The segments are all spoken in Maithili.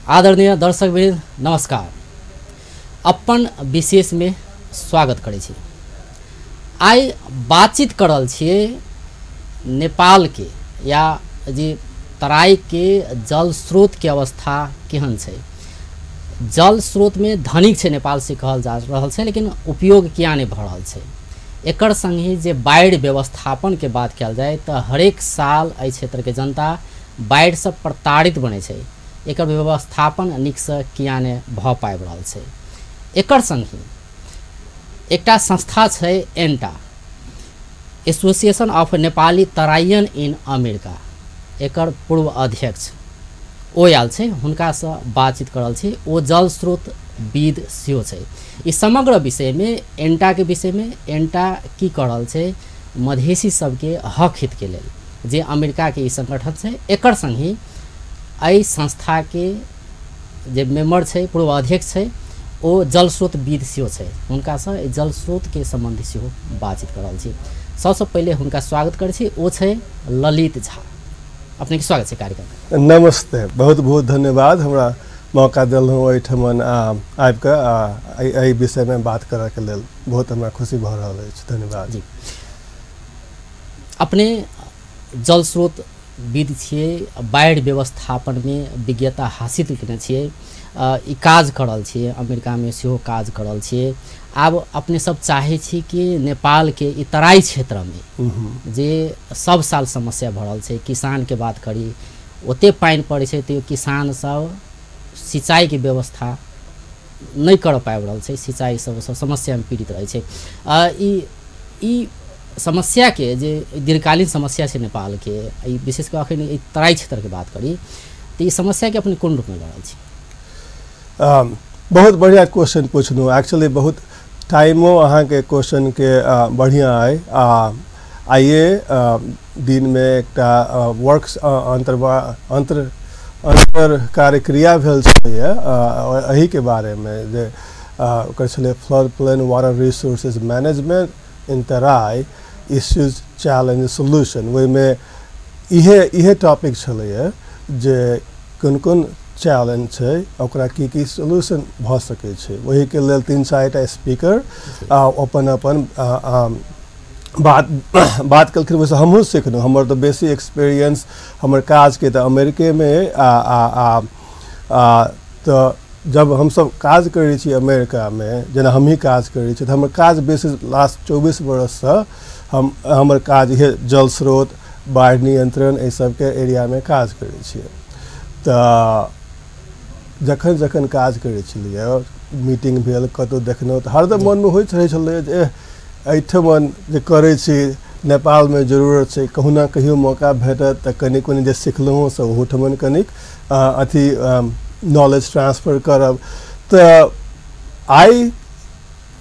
आदरणीय दर्शकवृन्द नमस्कार। अपन विशेष में स्वागत करै छी। आइ बातचीत करल छियै नेपाल के या जे तराई के जल स्रोत के अवस्था केहन छै। जल स्रोत में धनिक छै नेपाल से कहल जा रहल छै, लेकिन उपयोग किया नहीं भऽ रहल छै। एकर संगहि जे बाढ़ि व्यवस्थापन के बात कयल जाय तऽ हरेक साल एहि क्षेत्र के जनता बाढ़ि से प्रताड़ित बनै छै। एकर व्यवस्थापन नीकसँ किया नहि भऽ पाबि रहल छै। एकर संगहि एकटा संस्था छै ANTA, association of Nepali Taraian in America, एकर पूर्व अध्यक्ष ओ आयल छै, हुनकासँ बातचीत करल छी। ओ जल स्रोत विद सेहो छै। ई समग्र विषयमे, एन्टाके विषयमे, एन्टा की कऽ रहल छै मधेसी सबके हक हितके लेल, जे अमेरिकाके ई संगठन छै। एकर संगहि एहि संस्थाके जे मेम्बर छै, पूर्व अध्यक्ष छै, ओ जल स्रोत विद सेहो छै। हुनकासँ एहि जल स्रोतके सम्बन्धी सेहो बातचीत कऽ रहल छी। सबसँ पहिले हुनका स्वागत करै छी, ओ छै ललित झा। अपनेके स्वागत छै कार्यक्रम। नमस्ते, बहुत बहुत धन्यवाद हमरा मौका देलहुँ एहिठमन आबिकऽ एहि विषयमे बात करऽके लेल। बहुत हमरा खुशी भऽ रहल अछि, धन्यवाद जी। अपने जल स्रोत विद छियै, बाढ़ि व्यवस्थापनमे विज्ञता हासिल केने छियै, ई काज कऽ रहल छियै, अमेरिकामे सेहो काज कऽ रहल छियै। आब अपने सब चाहै छी कि नेपालके ई तराई क्षेत्रमे जे सब साल समस्या भऽ रहल छै, किसानके बात करी, ओते पानि पड़ै छै तैयो किसान सब सिंचाईके व्यवस्था नहि कर पाबि रहल छै, सिंचाई सब सब समस्यामे पीड़ित रहै छै। ई समस्याके जे दीर्घकालीन समस्या छै नेपालके, ई विशेष कऽ अखन ई तराई क्षेत्रके बात करी तऽ ई समस्याके अपने कोन रूपमे लऽ रहल छी? बहुत बढ़िआँ क्वेश्चन पुछलहुँ। एक्चुअली बहुत टाइमो अहाँके क्वेश्चनके बढ़िआँ अइ। आइए दिनमे एकटा वर्क अन्तर अन्तर कार्यक्रिया भेल छलैए एहिके बारेमे, जे ओकर छलै flood plain water resources management in Terai issues challenge solution. ओहिमे इहे टॉपिक छलैए जे कोन कोन चैलेंज छै, ओकरा की की सोल्यूशन भऽ सकै छै। ओहिके लेल 3-4 टा स्पीकर अपन अपन बात केलखिन। ओहिसँ हमहूँ सिखलहुँ। हमर तऽ बेसी एक्सपीरियंस हमर काजके तऽ अमेरिकेमे, तऽ जब हमसब काज करै छी अमेरिकामे, जेना हमही काज करै छी, तऽ हमर काज बेसी लास्ट 24 बरससँ हमर काज इहे जल स्रोत, बाढ़ि नियंत्रण, एहि सबके एरियामे काज करै छियै। तऽ जखन जखन काज करै छलियै, मीटिंग भेल, कतहु देखलहुँ, तऽ हरदम मनमे होइत रहै छलै जे एहिठमन जे करै छी नेपालमे जरूरत छै, कहुना कहियो मौका भेटत तऽ कनि कनि जे सिखलहुँ से ओहूठमन कनिक अथी नॉलेज ट्रांसफर करब। तऽ आइ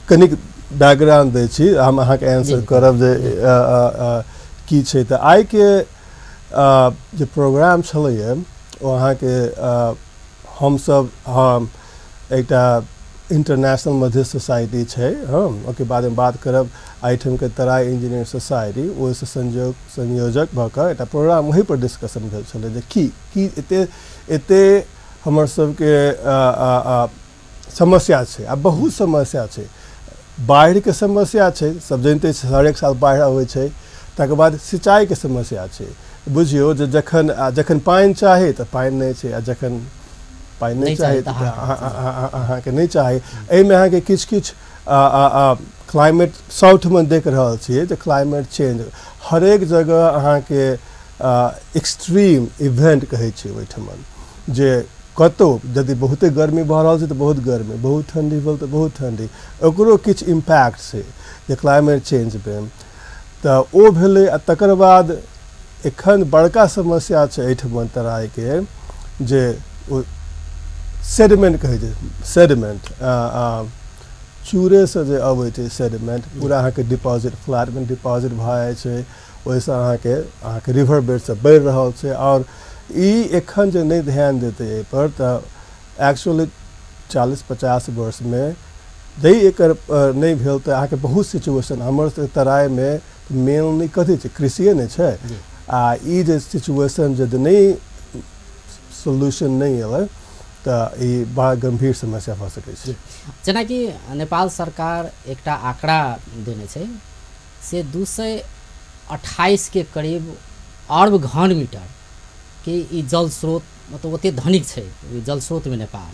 कनिक बैकग्राउंड दै छी, हम अहाँके आंसर करब जे की छै। तऽ आइके जे प्रोग्राम छलैए ओ अहाँके हमसब एकटा इंटरनेशनल मधेश सोसाइटी छै, हम ओहिके बारेमे बात करब। एहिठामके तराई इंजीनियर सोसाइटी, ओहिसँ संयोजक भऽ कऽ एकटा प्रोग्राम ओहिपर डिस्कशन भेल छलै जे की की एते एते हमर सबके समस्या छै। आ बहुत समस्या छै, बाढ़िके समस्या छै, सब जनिते छै हरेक साल बाढ़ि अबै छै। तकर बाद सिंचाईके समस्या छै। बुझियौ जे जखन जखन पानि चाही तऽ पानि नहि छै, आ जखन पानि नहि चाही तऽ अहाँके नहि चाही। एहिमे अहाँके किछु किछु क्लाइमेट साउथमे देख रहल छियै जे क्लाइमेट चेंज हरेक जगह अहाँके एक्सट्रीम इवेंट कहै छै ओहिठमन, जे कतहु यदि बहुते गर्मी भऽ रहल छै तऽ बहुत गर्मी, बहुत ठण्डी भेल तऽ बहुत ठण्डी, ओकरो किछु इम्पैक्ट छै जे क्लाइमेट चेंजमे। तऽ ओ भेलै। आ तकर बाद एखन बड़का समस्या छै एहिठमन तराईके, जे ओ सेडिमेंट कहै छै, सेडिमेंट चूरेसँ जे अबै छै सेडिमेंट, पूरा अहाँके डिपॉजिट फ्लैटमे डिपॉजिट भऽ जाइ छै। ओहिसँ अहाँके अहाँके रिवर बेडसँ बढ़ि रहल छै। आओर ई एखन जे नहि ध्यान देतै एहिपर तऽ एक्चुअली 40-50 वर्षमे यदि एकर नहि भेल तऽ अहाँके बहुत सिचुएशन। हमर तराईमे मेनली कथी छै, कृषिए नहि छै। आ ई जे सिचुएशन यदि नहि सोल्यूशन नहि एलै तऽ ई बड़ा गम्भीर समस्या भऽ सकै छै। जेनाकि नेपाल सरकार एकटा आंकड़ा देने छै से 228 के करीब अरब घन मीटर के ई जल स्रोत, मतलब ओते धनिक छै ई जल स्रोतमे नेपाल,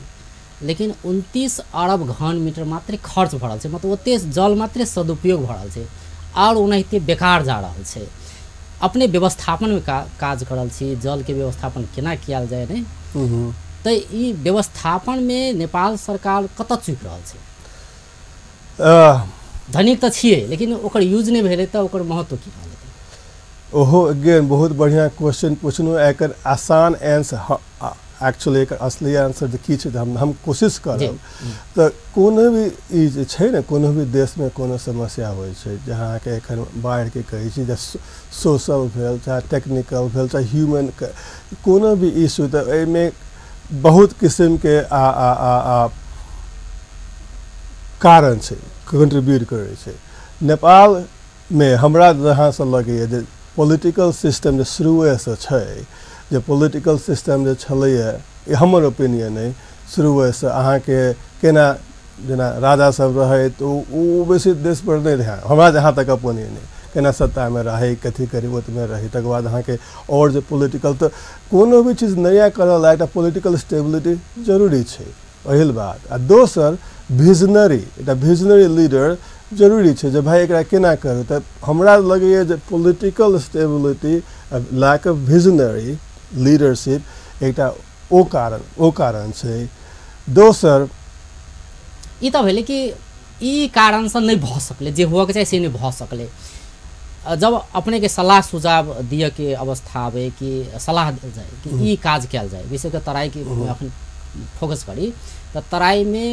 लेकिन 29 अरब घन मीटर मात्र खर्च भऽ रहल छै, मतलब ओते जल मात्र सदुपयोग भऽ रहल छै और ओनाहिते बेकार जा रहल छै। अपने व्यवस्थापनमे काज कर रहल छी, जलके व्यवस्थापन केना कयल जाय ने, तऽ ई व्यवस्थापनमे नेपाल सरकार कतऽ चुकि रहल छै? धनिक तऽ छियै लेकिन ओकर यूज नहि भेलै तऽ ओकर महत्व की रहलै? ओहो अगेन बहुत बढ़िआँ क्वेश्चन पुछलहुँ। एकर आसान आंसर, एक्चुअली एकर असली आंसर जे की छै हम कोशिश करब। तऽ कोनो भी ई जे छै ने, कोनो भी देशमे कोनो समस्या होइ छै, जहाँ अहाँके एखन बाढ़िके कहै छी, जे सोशल भेल चाहे टेक्निकल भेल चाहे ह्यूमन, कोनो भी इशू, तऽ एहिमे बहुत किसिमके आ आ आ आ कारण छै कंट्रीब्यूट करै छै। नेपालमे हमरा जहाँसँ लगैए जे पॉलिटिकल सिस्टम जे शुरुएसँ छै, जे पॉलिटिकल सिस्टम जे छलैए, ई हमर ओपिनियन अइ, शुरुएसँ अहाँके केना जेना राजा सब रहै तऽ ओ बेसी देशपर नहि ध्यान, हमरा जहाँ तक ओपिनियन अइ, केना सत्तामे रहै, कथी करी ओतमे रहै। तकर बाद अहाँके आओर जे पॉलिटिकल, तऽ कोनो भी चीज नया करऽ ला एकटा पॉलिटिकल स्टेबिलिटी जरूरी छै, पहिल बात। आ दोसर विजनरी, एकटा विजनरी लीडर जरूरी छै जे भाइ एकरा केना करू। तऽ हमरा लगैए जे political stability, lack of visionary leadership एकटा ओ कारण छै। दोसर ई तऽ भेलै कि ई कारणसँ नहि भऽ सकलै, जे हुअके चाही से नहि भऽ सकलै। जब अपनेके सलाह सुझाव दियके अवस्था आबै कि सलाह देल जाय कि ई काज कयल जाय, विशेष कऽ तराईके अखन फोकस करी तऽ तराईमे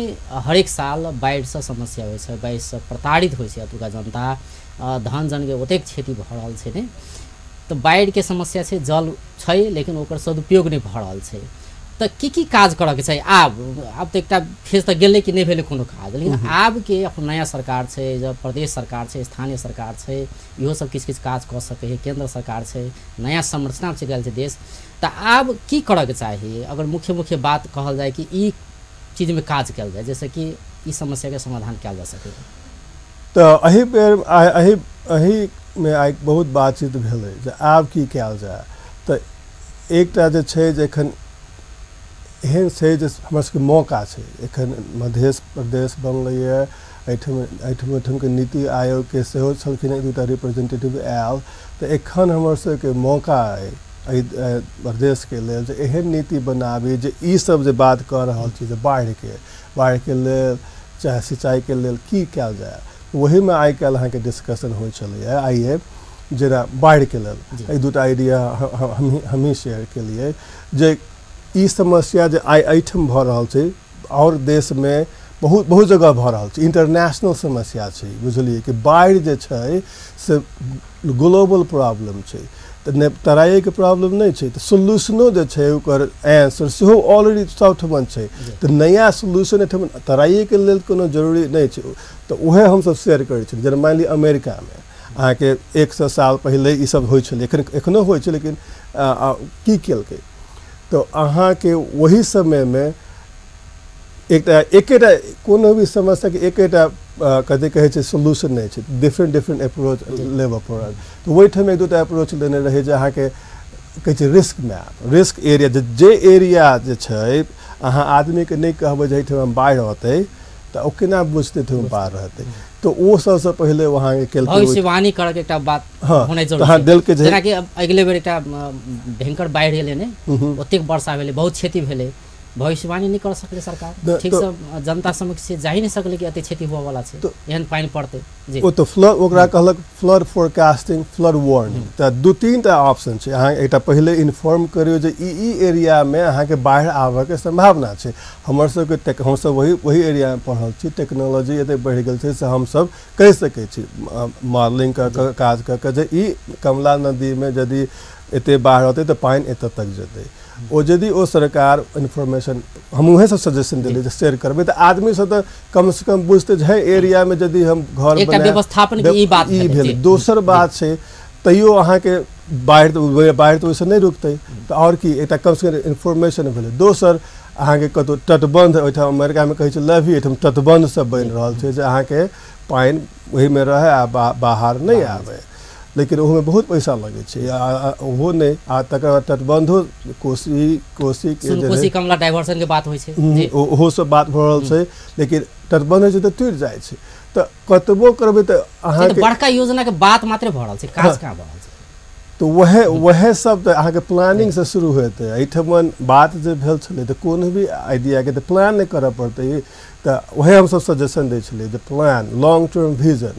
हरेक साल बाढ़िसँ समस्या होइ छै, बाढ़िसँ प्रताड़ित होइ छै एतुका जनता, धन जनके ओतेक क्षति भऽ रहल छै ने, तऽ बाढ़िके समस्या छै, जल छै लेकिन ओकर सदुपयोग नहि भऽ रहल छै। तऽ की की काज करऽके चाही आब? आब तऽ एकटा फेज तऽ गेलै कि नहि भेलै कोनो काज, लेकिन आबके अपन नया सरकार छै, जब प्रदेश सरकार छै, स्थानीय सरकार छै, इहो सब किछु किछु काज कऽ सकै है, केन्द्र सरकार छै, नया संरचना चलि गेल छै देश, तऽ आब की करऽके चाही? अगर मुख्य मुख्य बात कहल जाय कि ई चीजमे काज कयल जाय जैसे कि ई समस्याके समाधान कयल जा सकै। तऽ एहि बेर एहिमे आइ बहुत बातचीत भेलै जे आब की कयल जाय। तऽ एकटा जे छै जे एखन एहन छै जे हमरा सबके मौका छै, एखन मध्य प्रदेश बनलैए, एहिठाम एहिठामके नीति आयोगके सेहो छलखिन एक दूटा रिप्रेजेंटेटिव आयल, तऽ एखन हमर सबके मौका अइ एहि प्रदेशके लेल जे एहन नीति बनाबी जे ई सब जे बात कऽ रहल छी जे बाढ़िके लेल चाहे सिंचाइके लेल की कयल जाय। ओहीमे आइ काल्हि अहाँके डिस्कशन होइ छलैए आइए, जेना बाढ़िके लेल एक दूटा आइडिया हमही शेयर केलियै जे ई समस्या जे आइ एहिठाम भऽ रहल छै आओर देशमे बहुत बहुत जगह भऽ रहल छै, इंटरनेशनल समस्या छै, बुझलियै कि बाढ़ि जे छै से ग्लोबल प्रॉब्लम छै, तऽ तराइके प्रॉब्लम नहि छै, तऽ सोल्यूशनो जे छै ओकर एन्सर सेहो ऑलरेडी सबठमन छै, तऽ नया सोल्यूशन एहिठाम तराइके लेल कोनो जरूरी नहि छै। तऽ उएह हमसब शेयर करै छलियै। जेना मानि लिअ अमेरिकामे अहाँके 100 साल पहिले ई सब होइ छलै, एखनो होइ छै, लेकिन की केलकै तऽ अहाँके ओही समयमे एकटा एकेटा कोनो भी समस्याके एकेटा कथी कहै छै सोल्यूशन नहि छै, डिफरेंट डिफरेंट अप्रोच लेबऽ पड़ल। तऽ ओहिठाम एक दूटा अप्रोच लेने रहै जे अहाँके कहै छै रिस्क मैप, रिस्क एरिया, जे एरिया जे छै अहाँ आदमीके नहि कहबै जे एहिठाम बाढ़ि औतै तऽ ओ केना बुझतै तऽ बाढ़ि रहतै, तऽ ओ सबसँ पहिले अहाँके केलकै भविष्यवाणी करऽके एकटा बात होनाइ जरूरी छै। देलकै जेनाकि अगिले बेर एकटा भयंकर बाढ़ि एलै ने, ओतेक वर्षा भेलै, बहुत क्षति भेलै, भविष्यवाणी नहि कर सकलै सरकार, ठीकसँ जनता समक्ष जाहि नहि सकलै कि एते क्षति हुअवला छै, एहन पानि पड़तै। ओ तऽ फ्लड, ओकरा कहलक फ्लड फोरकास्टिंग, फ्लड वार्निंग। तऽ 2-3 टा ऑप्शन छै। अहाँ एकटा पहिले इन्फॉर्म करियौ जे ई एरियामे अहाँके बाढ़ि आबऽके सम्भावना छै। हमर सबके हमसब वही एरियामे पढ़ल छी, टेक्नोलॉजी एते बढ़ि गेल छै से हमसब कहि सकै छी मॉडलिंग कऽ कऽ काज कऽ कऽ जे ई कमला नदीमे यदि एते बाढ़ि औतै तऽ पानि एतऽ तक जेतै। ओ यदि ओ सरकार इन्फॉर्मेशन हम उएह सब सजेशन देलियै जे शेयर करबै तऽ आदमी सब तऽ कमसँ कम बुझतै जे एरियामे यदि हम घर व्यवस्थापन ई बात ई भेलै। दोसर बात छै तैयो अहाँके बाढ़ि तऽ ओहिसँ नहि रुकतै। तऽ आओर की एकटा कमसँ कम इन्फॉर्मेशन भेलै। दोसर अहाँके कतहु तटबन्ध, ओहिठाम अमेरिकामे कहै छै लवी, एहिठाम तटबन्ध सब बनि रहल छै जे अहाँके पानि ओहिमे रहै आ बाहर नहि आबै, लेकिन ओहोमे बहुत पैसा लगै छै, ओहो नहि। आ तकर बाद तटबन्धो कोसी कोसी के कोसी कमला डाइवर्सन के बात होइ छै, ओहो सब बात भऽ रहल छै, लेकिन तटबन्ध होइ छै तऽ टूटि जाइ छै। तऽ कतबो करबै तऽ अहाँके बड़का योजना के बात मात्र भऽ रहल छै, काज कहाँ भऽ रहल छै। तऽ वएह सब तऽ अहाँके प्लानिंगसँ शुरू हेतै। एहिठमन बात जे भेल छलै तऽ कोनो भी आइडियाके तऽ प्लान नहि करऽ पड़तै। तऽ वएह हमसब सजेशन दै छलियै जे प्लान, लॉन्ग टर्म विजन,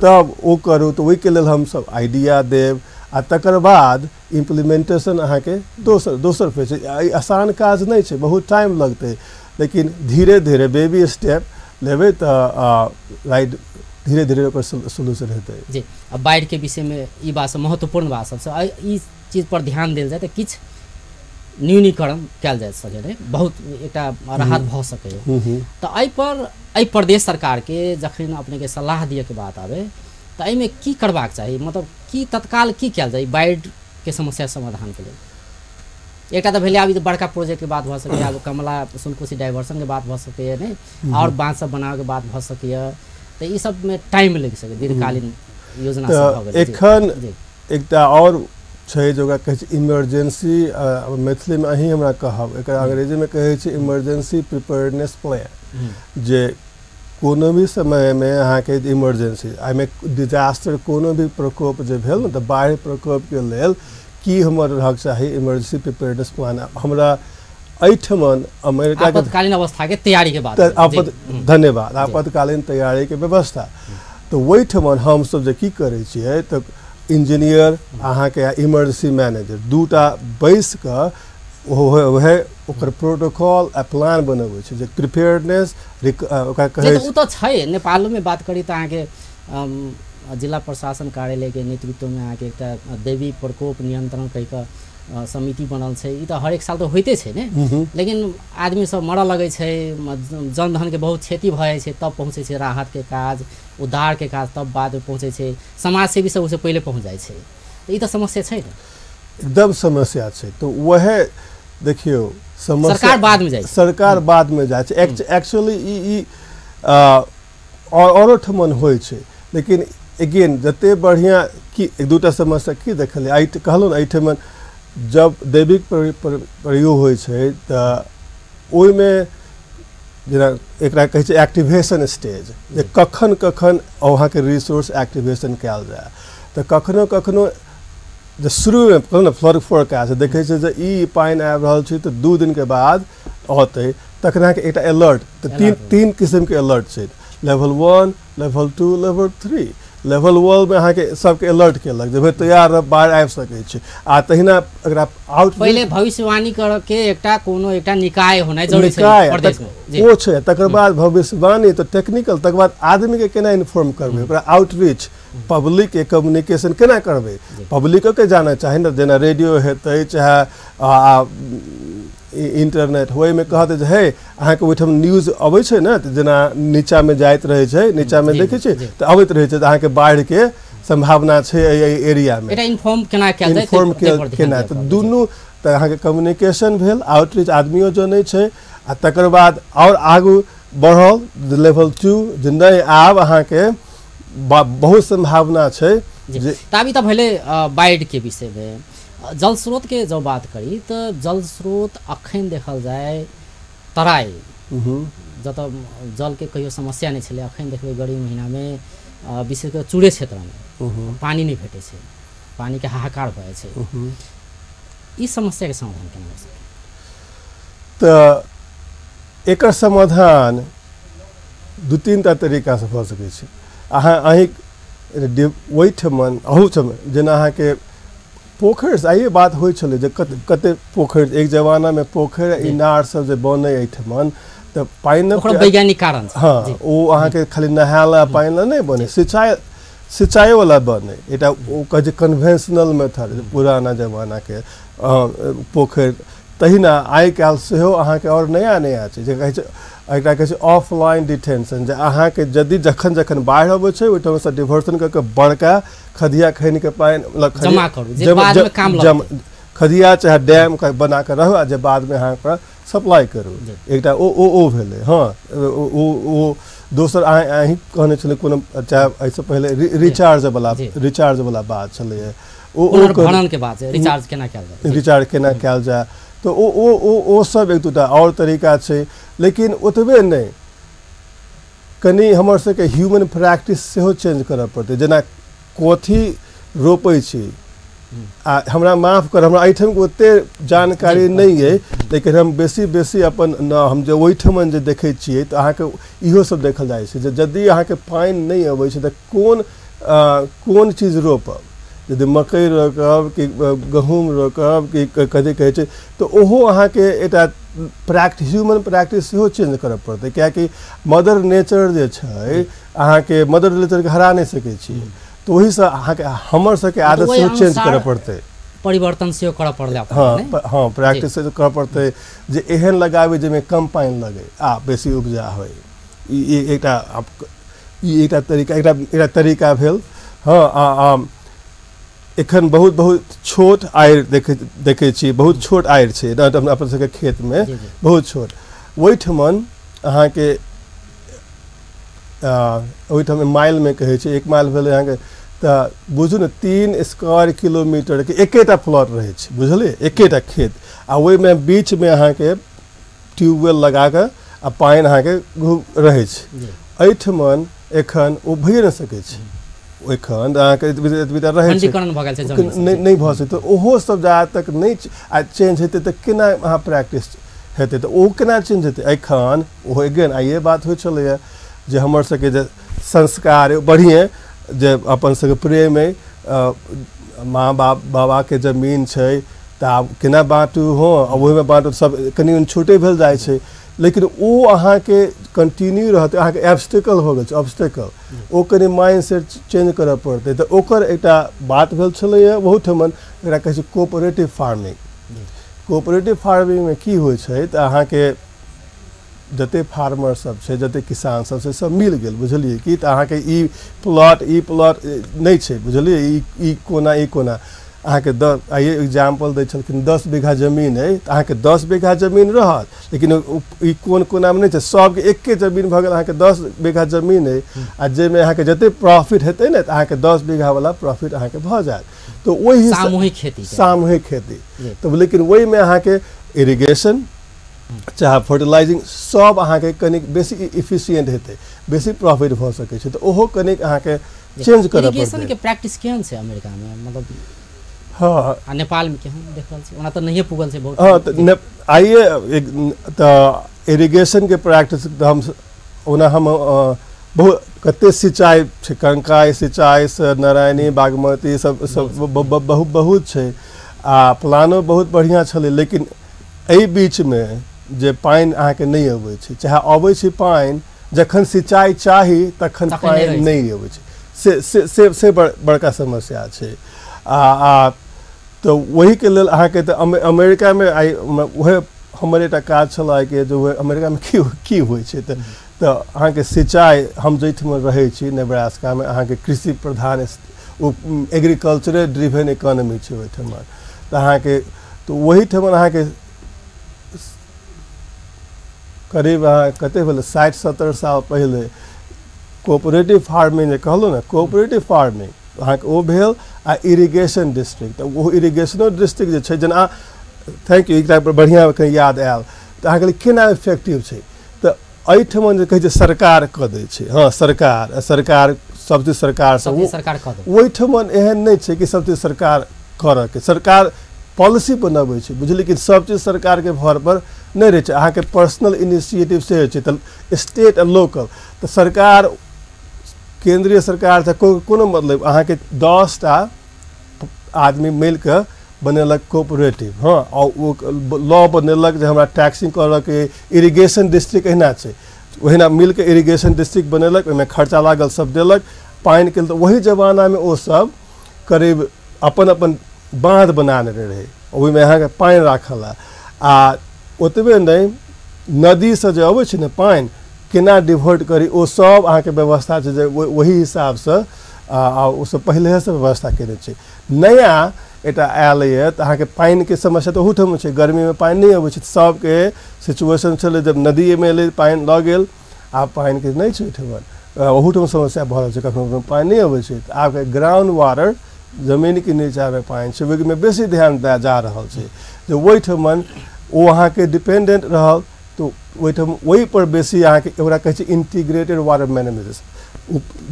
तब ओ करू। तऽ ओहिके लेल हमसब आइडिया देब आ तकर बाद इम्प्लीमेंटेशन अहाँके दोसर दोसर फेज छै। आसान काज नहि छै, बहुत टाइम लगतै, लेकिन धीरे धीरे बेबी स्टेप लेबै तऽ राइट धीरे धीरे ओकर सोल्यूशन हेतै। जी, आ बाढ़िके विषयमे ई बात सब महत्वपूर्ण बात सबसँ ई चीज पर ध्यान देल जाय तऽ किछु न्यूनीकरण कयल जा सकै रहै, बहुत एकटा राहत भऽ सकैए। तऽ एहिपर एहि प्रदेश सरकारके जखन अपनेके सलाह दियऽके बात आबै तऽ एहिमे की करबाक चाही, मतलब की तत्काल की कयल जाय बाढ़िके समस्या समाधानके लेल? एकटा तऽ भेलै आब ई बड़का प्रोजेक्टके बात भऽ सकैए, आब कमला सुनकोशी डाइवर्सनके बात भऽ सकैए, नहि आओर बाँध सब बनाबैके बात भऽ सकैए, तऽ ई सबमे टाइम लागि सकैए, दीर्घकालीन योजना सब भऽ गेलै। एखन एकटा आओर छै जे ओकरा कहै छै इमरजेंसी, मैथिलीमे अहीं हमरा कहब, एकरा अंग्रेजीमे कहै छै इमरजेंसी प्रिपेयर्डनेस प्लान, जे कोनो भी समयमे अहाँके इमरजेंसी, एहिमे डिजास्टर कोनो भी प्रकोप जे भेल ने, तऽ बाढ़ि प्रकोपके लेल की हमर रहक चाही इमरजेंसी प्रिपेयर्डनेस प्लान। हमरा एहिठमन अमेरिका के आपातकालीन अवस्था के तैयारी के बात, धन्यवाद, आपातकालीन तैयारी के व्यवस्था। तऽ ओहिठमन हमसब जे की करै छियै तऽ इंजीनियर अहाँके इमरजेंसी मैनेजर दूटा बैस कऽ वएह ओकर प्रोटोकॉल आ प्लान बनबै छै जे प्रिपेयर्डनेस ओकरा कहै छै। ओ तऽ छै। नेपालमे बात करी तऽ अहाँके जिला प्रशासन कार्यालयके नेतृत्वमे अहाँके एकटा दैवी प्रकोप नियन्त्रण कहि कऽ समिति बनल छै। ई तऽ हरेक साल तऽ होइते छै ने, लेकिन आदमी सब मरऽ लगै छै, जनधनके बहुत क्षति भऽ जाइ छै, तब पहुँचै छै राहतके काज, उद्धारके काज, तब बादमे पहुँचै छै, समाजसेवी सब ओहिसँ पहिले पहुँच जाइ छै। तऽ ई तऽ समस्या छै ने, एकदम समस्या छै। तऽ वएह देखियौ, समस्या सरकार बादमे जाइ छै, सरकार बादमे जाइ छै। एक्चुअली ई आओरो ठमन होइ छै, लेकिन अगेन जते बढ़िआँ की एक दूटा समस्या की देखलियै, एहि कहलहुँ ने एहिठमन जब दैविक प्रयोग होइ छै तऽ ओहिमे जेना एकरा कहै छै एक्टिवेशन स्टेज, जे कखन कखन अहाँके रिसोर्स एक्टिवेशन कयल जाय। तऽ कखनो कखनो जे शुरूमे कहलहुँ ने फ्लड फोरकास्ट देखै छै जे ई पानि आबि रहल छै तऽ 2 दिनके बाद औतै, तखन अहाँके एकटा अलर्ट, तऽ तीन किस्मके अलर्ट छै, लेवल 1, लेवल 2, लेवल 3। लेवल 1 में अहाँके सबके अलर्ट केलक जे भाई तैयार रह, बाढ़ि आबि सकै छै। आ तहिना एकरा आउट पहिले भविष्यवाणी करऽ के एकटा कोनो एकटा निकाय होनाइ जरूरी छै प्रदेश में, ओ छै। तकर बाद भविष्यवाणी तऽ टेक्निकल, तकर बाद आदमी के केना इन्फॉर्म करबै, ओकरा आउटरीच, पब्लिक के कम्युनिकेशन केना करबै, पब्लिको के जाना चाही ने, जेना रेडियो हेतै चाहे इंटरनेट, ओहिमे कहतै जे हे अहाँके ओहिठाम न्यूज अबै छै ने, तऽ जेना नीचाँमे जाइत रहै छै, नीचाँमे देखै छै तऽ अबैत रहै छै तऽ अहाँके बाढ़िके सम्भावना छै एहि एरियामे, इन्फॉर्म केना कयल जाय, इन्फॉर्म केना। तऽ दुनू तऽ अहाँके कम्युनिकेशन भेल, आउटरीच आदमियो जनै छै, आ तकर बाद आओर आगू बढ़ल लेवल 2 जे नहि आब अहाँके बहुत सम्भावना छै। ताबी तऽ भेलै बाढ़िके विषयमे। जल स्रोत के जब बात करी तऽ जल स्रोत अखन देखल जाय तराई जतऽ जल के कहियो समस्या नहि छलै, अखन देखबै गर्मी महीनामे विशेष कऽ चूड़े क्षेत्रमे पानि नहि भेटै छै, पानिके हाहाकार भऽ जाइ छै। ई समस्याके समाधान केना भऽ सकै? तऽ एकर समाधान 2-3 टा तरीकासँ भऽ सकै छै। अहाँ अहीं ओहिठमन अहूठमन जेना अहाँके पोखरि, आइए बात होइ छलै जे कते पोखरि एक जमानामे पोखरि इनार सब जे बनै एहिठमन तऽ पानि वैज्ञानिक कारण, हाँ, ओ अहाँके खाली नहाय ला पानि ला नहि बनै, सिंचाइवला बनै। एकटा ओ कहै छै कन्वेंशनल मेथड, पुराना जमानाके पोखरि। तहिना आइ काल्हि सेहो अहाँके आओर नया नया छै जे कहै छै एकरा कहै छै ऑफलाइन डिटेंशन, जे अहाँके यदि जखन जखन बाढ़ि अबै छै ओहिठामसँ डिवर्सन कऽ कऽ बड़का खदिया खनि कऽ पानि जमा करू, जे बादमे काम लगतै, खदिया चाहे डैम बना कऽ रहू आ जे बादमे अहाँ ओकरा सप्लाई करू। एकटा ओ ओ ओ भेलै। हँ, ओ ओ दोसर अहीँ कहने छलै कोनो चाहे एहिसँ पहिले रिचार्जवला बात छलैए, ओ भरणके बात छै, रिचार्ज केना कयल जाय, रिचार्ज केना कयल जाय, तऽ ओ ओ ओ ओ सब एक दूटा आओर तरीका छै। लेकिन ओतबे नहि, कनि हमर सबके ह्यूमन प्रैक्टिस सेहो चेंज करऽ पड़तै। जेना कथी रोपै छी, आ हमरा माफ कर, हमरा एहिठामके ओतेक जानकारी नहि अइ, लेकिन हम बेसी बेसी अपन हम जे ओहिठमन जे देखै छियै तऽ अहाँके इहो सब देखल जाइ छै जे यदि अहाँके पानि नहि अबै छै तऽ कोन कोन चीज रोपब, यदि मकइ रोपब कि गहूँम रोपब कि कथी कहै छै, तऽ ओहो अहाँके एकटा ह्यूमन प्रैक्टिस सेहो चेंज करऽ पड़तै। कियाकि मदर नेचर जे छै अहाँके मदर नेचरके हरा नहि सकै छी, तऽ ओहिसँ अहाँके हमर सबके आदत सेहो चेंज करऽ पड़तै, परिवर्तन सेहो करऽ पड़तै। हँ हँ, प्रैक्टिस सेहो करऽ पड़तै जे एहन लगाबै जाहिमे कम पानि लगै आ बेसी उपजा होइ। ई एकटा ई एकटा तरीका एकटा तरीका भेल। हँ, आ एखन बहुत बहुत छोट आरि देखै छी, बहुत छोट आरि छै अपन सबके खेतमे, बहुत छोट। ओहिठमन अहाँके ओहिठाम माइलमे कहै छै, 1 माइल भेलै अहाँके, तऽ बुझू ने 3 स्क्वायर किलोमीटरके एकेटा प्लॉट रहै छै, बुझलियै, एकेटा खेत, आ ओहिमे बीचमे अहाँके ट्यूबवेल लगाकऽ आ पानि अहाँके रहै छै। एहिठमन एखन ओ भइए नहि सकै छै, एखन अहाँके एतबी रहै छै, नहि भऽ सकै। तऽ ओहो सब जा तक नहि आ चेंज हेतै तऽ केना अहाँ प्रैक्टिस हेतै, तऽ ओ केना चेंज हेतै। एखन ओहो अगेन आइए बात होइ छलैए जे हमर सबके जे संस्कार बढ़िएँ, जे अपन सबके प्रेम अइ, माँ बाप बाबाके जमीन छै तऽ आब केना बाँटू, हँ ओहिमे बाँटू, सब कनि छोटे भेल जाइ छै, लेकिन ओ अहाँके कंटिन्यू रहतै, अहाँके ऑब्स्टिकल हो गेल छै, ऑब्स्टिकल, ओ कनि माइंड सेट चेंज करऽ पड़तै। तऽ ओकर एकटा बात भेल छलैए बहुत ठमन, एकरा कहै छै कोऑपरेटिव फार्मिंग। कोऑपरेटिव फार्मिंगमे की होइ छै तऽ अहाँके जते फार्मर सब छै, जते किसान सब छै, सब मिल गेल, बुझलियै कि, तऽ अहाँके ई प्लॉट नहि छै, बुझलियै, ई कोना ई कोना अहाँके आइए एग्जाम्पल दै छलखिन, 10 बीघा जमीन अइ तऽ अहाँके 10 बीघा जमीन रहत, लेकिन ई कोन कोनामे नहि छै, सबके एके जमीन भऽ गेल, अहाँके 10 बीघा जमीन अइ आ जाहिमे अहाँके जते प्रॉफिट हेतै ने तऽ अहाँके 10 बीघावला प्रॉफिट अहाँके भऽ जायत। तऽ ओहि सामूहिक खेती, सामूहिक खेती, तऽ लेकिन ओहिमे अहाँके इरिगेशन चाहे फर्टिलाइजिंग सब अहाँके कनिक बेसी इफिशियंट हेतै, बेसी प्रॉफिट भऽ सकै छै, तऽ ओहो कनिक अहाँके चेंज करऽ पड़तै। इरिगेशन के प्रैक्टिस केहन छै अमेरिकामे, मतलब? हँ, आ नेपालमे केहन देख रहल छी? ओना तऽ नहिए पुगल छै बहुत। हँ, तऽ आइए तऽ इरिगेशनके प्रैक्टिस तऽ हम ओना हम बहुत कते सिंचाई छै, कंकाइ सिंचाई से नारायणी बागमती सब सब बहुत बहुत छै, आ प्लानो बहुत बढ़िआँ छलै, लेकिन एहि बीचमे जे पानि अहाँके नहि अबै छै, चाहे अबै छै पानि, जखन सिंचाई चाही तखन पानि नहि अबै छै, से से से से बड़का समस्या छै। आ तऽ ओहिके लेल अहाँके तऽ अमेरिकामे आइ उएह हमर एकटा काज छल आइके, जे अमेरिकामे की की होइ छै, तऽ अहाँके सिंचाई, हम जाहिठाम रहै छी नेब्रास्कामे, अहाँके कृषि प्रधान ओ एग्रीकल्चरे ड्रिवेन इकोनॉमी छै ओहिठाम, तऽ अहाँके तऽ ओहिठाम अहाँके करीब अहाँ कते भेलै 60-70 साल पहिले कोऑपरेटिव फार्मिंग जे कहलहुँ ने, कोऑपरेटिव फार्मिंग अहाँके ओ भेल, आ इरिगेशन डिस्ट्रिक्ट, तऽ ओ इरिगेशनो डिस्ट्रिक्ट जे छै, जेना thank you एकटा बढ़िआँ कहीं याद आयल, तऽ अहाँके केना इफेक्टिव छै, तऽ एहिठाम जे कहै छै सरकार कऽ दै छै, हँ सरकार सरकार सब चीज सरकार सब ओहिठाम एहन नहि छै कि सब चीज सरकार करऽके, सरकार पॉलिसी बनबै छै, बुझलियै, कि सब चीज सरकारके भर पर नहि रहै छै, अहाँके पर्सनल इनिशिएटिव से होइ छै, तऽ स्टेट आ लोकल, तऽ सरकार केंद्रीय सरकार से कोनो मतलब अहाँके 10 टा आदमी मिलके बनेलक कोऑपरेटिव, हँ, आ ओ लॉ बनेलक जे हमरा टैक्सिंग करऽके, इरिगेशन डिस्ट्रिक्ट एहिना छै, ओहिना मिलके इरिगेशन डिस्ट्रिक्ट बनेलक, ओहिमे खर्चा लागल सब देलक पानिके, तऽ ओहि जमानामे ओ सब करीब अपन अपन बाँध बना लेने रहै, ओहिमे अहाँके पानि राखल। आ ओतबे नहि, नदीसँ जे अबै छै ने पानि केना डिवर्ट करी, ओ सब अहाँके व्यवस्था छै जे ओही हिसाबसँ आ ओ सब पहिलेसँ व्यवस्था केने छै। नया एकटा आयल यऽ तऽ अहाँके पानिके समस्या तऽ ओहूठाम छै, गर्मीमे पानि नहि अबै छै, सबके सिचुएशन छलै जब नदीमे एलै पानि लऽ गेल, आब पानिके नहि छै ओहिठाम, ओहूठाम समस्या भऽ रहल छै, कखनो कखनो पानि नहि अबै छै। तऽ आबके ग्राउंड वाटर जमीनके नीचाँमे पानि छै ओहिमे बेसी ध्यान दए जा रहल छै, जे ओहिठमन ओ अहाँके डिपेंडेंट रहल तऽ ओहिठाम ओहिपर बेसी अहाँके ओकरा कहै छै इंटीग्रेटेड वाटर मैनेजमेंट।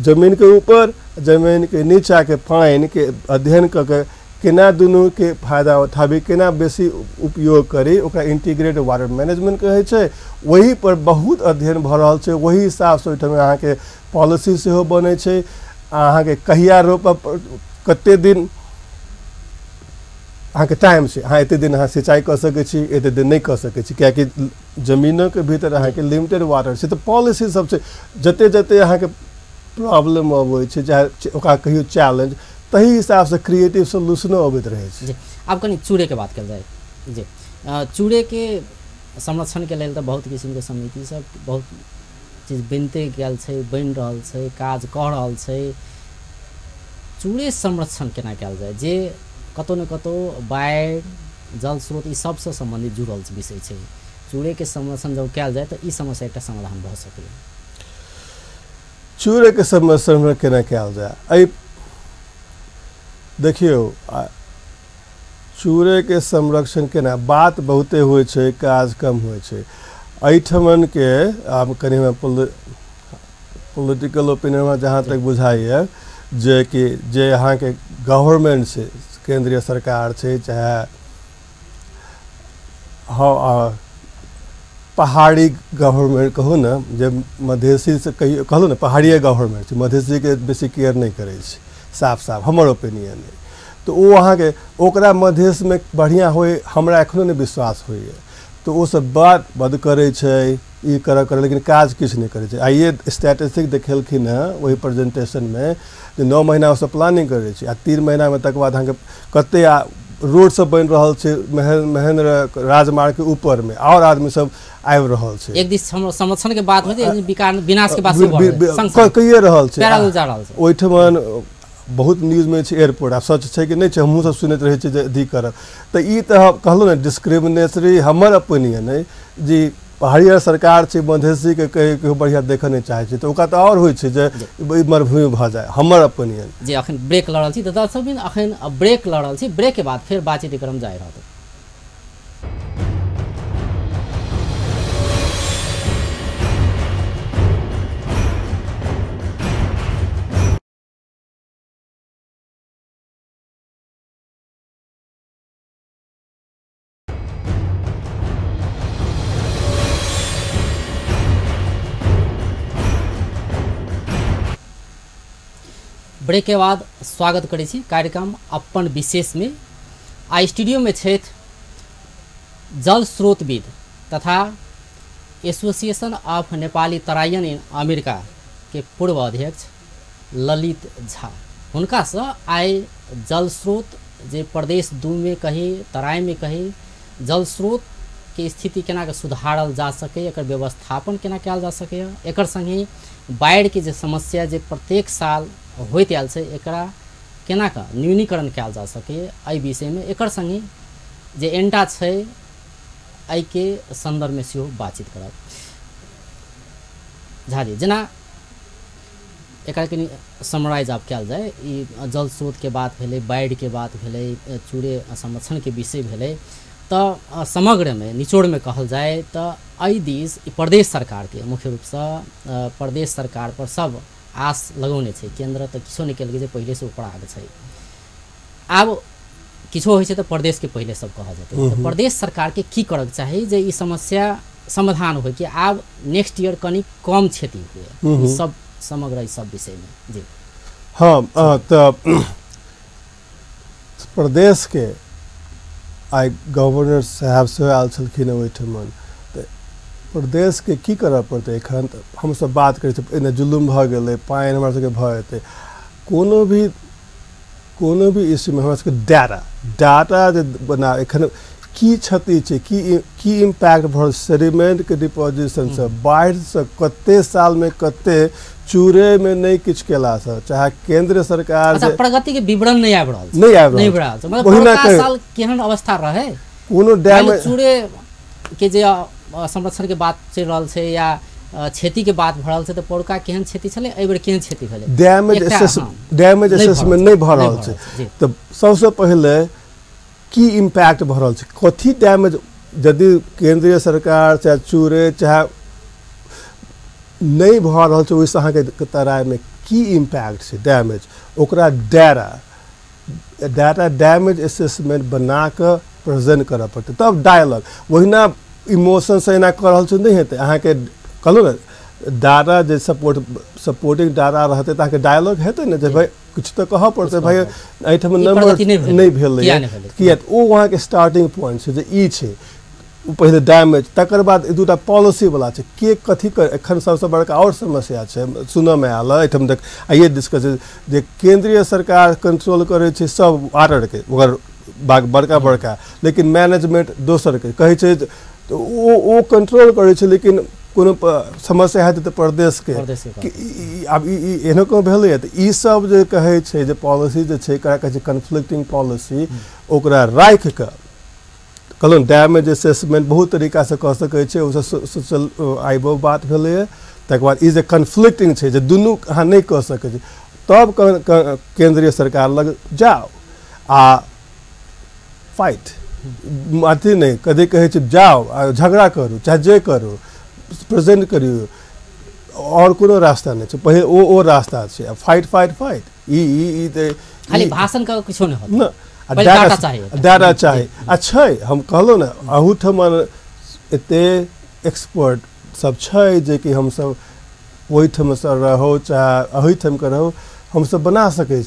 जमीनके ऊपर जमीनके नीचाँके पानिके अध्ययन कऽ के केना दुनूके फायदा उठाबी, केना बेसी उपयोग करी, ओकरा इंटीग्रेटेड वाटर मैनेजमेंट कहै छै। ओहि पर बहुत अध्ययन भऽ रहल छै, ओहि हिसाबसँ ओहिठाम अहाँके पॉलिसी सेहो बनै छै, अहाँके कहिया रोपब, कते दिन अहाँके टाइम छै, अहाँ एते दिन अहाँ सिंचाई कऽ सकै छी, एते दिन नहि कऽ सकै छी, कियाकि जमीनोके भीतर अहाँके लिमिटेड वाटर छै। तऽ पॉलिसी सब छै, जते जते अहाँके प्रॉब्लम अबै छै, चाहे ओकरा कहियो चैलेंज, तही हिसाबसँ क्रिएटिव सोल्यूशनो अबैत रहै छै। जी, आब कनि चूड़ेके बात कयल जाय। जी, चूड़ेके संरक्षणके लेल तऽ बहुत किसिमके समिति सब बहुत चीज बनिते गेल छै, बनि रहल छै, काज कऽ रहल छै। चूड़े संरक्षण केना कयल जाय, जे कतौ ने कतौ बाढ़ि, जल स्रोत ई सबसँ सम्बन्धित जुड़ल विषय छै। चूड़ेके संरक्षण जब कयल जाय तऽ ई समस्या एकटा समाधान भऽ सकैए। चूड़ेके संरक्षण केना कयल जाय, एहि देखियौ, चूड़ेके संरक्षण केना, बात बहुते होइ छै, काज कम होइ छै। एहिठमनके आब कनि हमरा पोलिटिकल ओपिनियन जहाँ तक बुझाइए जे कि जे अहाँके गवर्नमेंट छै, केंद्रीय सरकार छै, चाहे पहाड़ी गवर्नमेंट कहू ने, जे मधेसीसँ कहियो कहलहुँ ने पहाड़िए गवर्नमेंट छै, मधेसीके बेसी केयर नहि करै छै, साफ साफ हमर ओपिनियन अइ। तऽ ओ अहाँके ओकरा मधेशमे बढ़िआँ होइ हमरा एखनो नहि विश्वास होइए। तऽ ओसब बात बद करै छै, ई करऽ कर, लेकिन काज किछु नहि करै छै। आइए स्टैटिस्टिक देखेलखिन हँ ओहि प्रेजेंटेशनमे जे 9 महीना ओसब प्लानिंग करै छै आ 3 महीनामे तकर बाद अहाँके कते रोड सब बनि रहल छै, महेंद्र राजमार्गके ऊपरमे आओर आदमी सब आबि रहल छै। एक दिस संरक्षण के बात होइ छै, विनाश के बात कहिए रहल छै, ओहिठमन बहुत न्यूजमे छै एयरपोर्ट, आब सच छै कि नहि छै हमहूँ सब सुनैत रहै छियै जे अथी करब। तऽ ई तऽ कहलहुँ ने डिस्क्रिमिनेटरी हमर ओपिनियन अइ जे पहाड़ी सरकार छै मधेसीके कहियो बढ़िआँ देखऽ नहि चाहै छै, तऽ ओकरा तऽ आओर होइ छै जे मरुभूमि भऽ जाय, हमर ओपिनियन। जे अखन ब्रेक लऽ रहल छी तऽ दर्शक बिन अखन ब्रेक लऽ रहल छी, ब्रेक के बाद फेर बातचीत क्रम जारी रहत। ब्रेक के बाद स्वागत करै छी कार्यक्रम अपन विशेष में। आ स्टूडियो में छथि जल स्रोतविद तथा association of Nepali Taraian in America के पूर्व अध्यक्ष ललित झा। हुनकासँ आइ जल स्रोत जे प्रदेश 2 में कही, तराई में कही, जल स्रोत के स्थिति केना के सुधारल जा सकै, एकर व्यवस्थापन केना कयल जा सकैए, एकर संगहि बाढ़िके जे समस्या जे प्रत्येक साल होइत आयल छै एकरा केना कऽ न्यूनीकरण कयल जा सकैए, एहि विषयमे एकर संगहि जे एन्टा छै एहिके सन्दर्भमे सेहो बातचीत करब। झाजी, जेना एकरा कनि समराइज आब कयल जाय, ई जल स्रोतके बात भेलै, बाढ़िके बात भेलै, चूड़े संरक्षणके विषय भेलै, तऽ समग्रमे निचोड़मे कहल जाय तऽ एहि दिस प्रदेश सरकारके मुख्य रूपसँ प्रदेश सरकार पर सब आस लगौने छै। केंद्र तऽ किछो नहि केलकै, जे पहिलेसँ उपराग छै, आब किछो होइ छै तऽ प्रदेशके पहिले सब कहल जेतै। तऽ प्रदेश सरकारके की करऽके चाही जे ई समस्या समाधान होइ कि आब नेक्स्ट ईयर कनि कम क्षति हुए, सब समग्र ई सब विषयमे। जी हाँ, तऽ प्रदेशके आइ गवर्नर साहब सेहो आयल छलखिन ओहिठमन, तऽ प्रदेशके की करऽ पड़तै? एखन तऽ हमसब बात करै छी एने जुलुम भऽ गेलै, पानि हमरा सबके भऽ जेतै, कोनो भी इश्यूमे हमरा सबके डाटा जे बना एखन की क्षति छै, की की इम्पैक्ट भऽ सेडिमेंटके डिपोजिशनसँ, बाढ़िसँ कते सालमे कते चूरेमे नहि किछु केलासँ, चाहे केंद्र सरकार। अच्छा, प्रगति के विवरण नहीं आबि रहल छै, नहि आबि रहल छै, मतलब साल केहन अवस्था रहे कोनो डैम चूरे के जे संरक्षण के बात चलि रहल छै या क्षति के बात भऽ रहल छै, तऽ पौरका केहन क्षति छलै, एहि बेर केहन क्षति भेलै, डैमेज असेसमेंट नहि भऽ रहल छै। तऽ सबसँ पहिले की इम्पैक्ट भऽ रहल छै, कथी डैमेज, यदि केंद्रीय सरकार चाहे चूरे चाहे नहि भऽ रहल छै, ओहिसँ अहाँके तराइमे की इम्पैक्ट छै डैमेज, ओकरा डाटा डैमेज असेसमेंट बना कऽ प्रेजेंट करऽ पड़तै, तब डायलॉग। ओहिना इमोशनसँ एना कऽ रहल छै नहि हेतै। अहाँके कहलहुँ ने डाटा जे सपोर्टिंग डाटा रहतै तऽ अहाँके डायलॉग हेतै ने, जे भाइ किछु तऽ कहऽ पड़तै, भाइ एहिठाम नंबर नहि भेलै किया, तऽ ओ अहाँके स्टार्टिंग पॉइंट छै जे ई छै पहिले डैमेज। तकर बाद दूटा पॉलिसीवला छै, के कथी कर, एखन सबसँ बड़का आओर समस्या छै सुनऽमे आयल एहिठाम, देख आइए डिस्कस जे केंद्रीय सरकार कंट्रोल करै छै सब वाटरके, ओकर बड़का बड़का, लेकिन मैनेजमेंट दोसरके कहै छै, तऽ ओ कंट्रोल करै छै, लेकिन कोनो समस्या हेतै तऽ प्रदेशके आब ई एहनो कोनो भेलैए। तऽ ई सब जे कहै छै जे पॉलिसी जे छै, एकरा कहै छै कन्फ्लिक्टिंग पॉलिसी, ओकरा राखि कऽ कहलहुँ डैमेज असेसमेंट बहुत तरीकासँ कऽ सकै छै, ओहिसँ सोशल आइबो बात भेलैए। तकर बाद ई जे कन्फ्लिक्टिंग छै जे दुनू अहाँ नहि कऽ सकै छी, तब केंद्रीय सरकार लग जाउ आ फाइट, अथी नहि कभी कहै छै जाउ आ झगड़ा करू चाहे जे करू, प्रेजेंट करियौ, आओर कोनो रास्ता नहि छै, पहिले ओ रास्ता छै, आ फाइट फाइट फाइट। ई ई ई खाली भाषण कऽ किछो नहि होत न, डाटा चाही। आ छै, हम कहलहुँ ने अहूठाम एते एक्सपर्ट सब छै जे कि हमसब ओहिठामसँ रहू चाहे अहिठामके रहू, हमसब बना सकै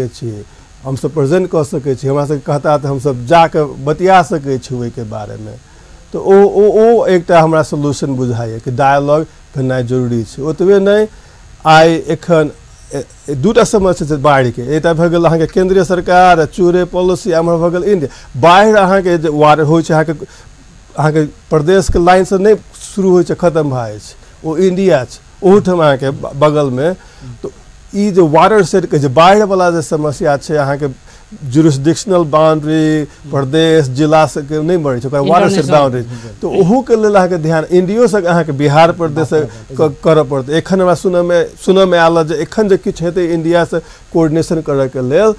छियै, हमसब प्रेजेंट कऽ सकै छी, हमरा सबके कहता तऽ हमसब जाकऽ बतिया सकै छी ओहिके बारेमे। तऽ ओ ओ ओ एकटा हमरा सोल्यूशन बुझाइए कि डायलॉग भेनाइ जरूरी छै। ओतबे नहि, आइ एखन दूटा समस्या छै बाढ़िके, एकटा भऽ गेल अहाँके केंद्रीय सरकार चूरे पॉलिसी, एम्हर भऽ गेल इंडिया। बाढ़ि अहाँके जे वार होइ छै, अहाँके प्रदेशके लाइनसँ नहि शुरू होइ छै, खतम भऽ जाइ छै, ओ इंडिया छै ओहूठाम अहाँके बगलमे। तऽ ई जे वाटर सेड कहै छै, बाढ़िवला जे समस्या छै अहाँके जुरिस्डिक्शनल बाउंड्री प्रदेश जिला सबके नहि बढ़ै छै, ओकरा वाटर सेड बाउंड्री, तऽ ओहूके लेल अहाँके ध्यान इंडियोसँ अहाँके बिहार प्रदेश करऽ पड़तै। एखन हमरा सुनऽमे आयल जे एखन जे किछु हेतै इंडियासँ कोऑर्डिनेशन करऽके लेल,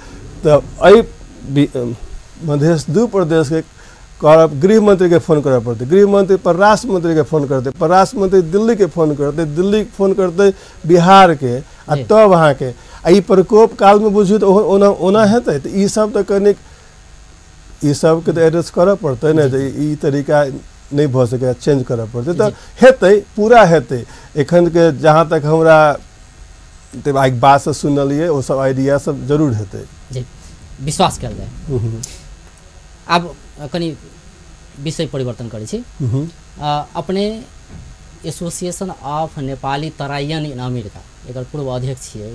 तऽ एहि मधेश दू प्रदेशके करब, गृहमंत्रीके फोन करऽ पड़तै, गृहमंत्री परराष्ट्र मंत्रीके फोन करतै, परराष्ट्र मंत्री दिल्लीके फोन करतै, दिल्ली फोन करतै बिहारके, आ तब अहाँके आ ई प्रकोप कालमे बुझियौ तऽ ओना ओना हेतै। तऽ ई सब तऽ कनिक ई सबके तऽ एड्रेस करऽ पड़तै ने, जे ई तरीका नहि भऽ सकैए, चेंज करऽ पड़तै। तऽ हेतै, पूरा हेतै। एखनके जहाँ तक हमरा आइ बातसँ सुनलियै, ओ सब आइडिया सब जरूर हेतै जी, विश्वास कयल जाय। आब कनि विषय परिवर्तन करै छी। अपने association of Nepali Taraian in America एकर पूर्व अध्यक्ष छियै,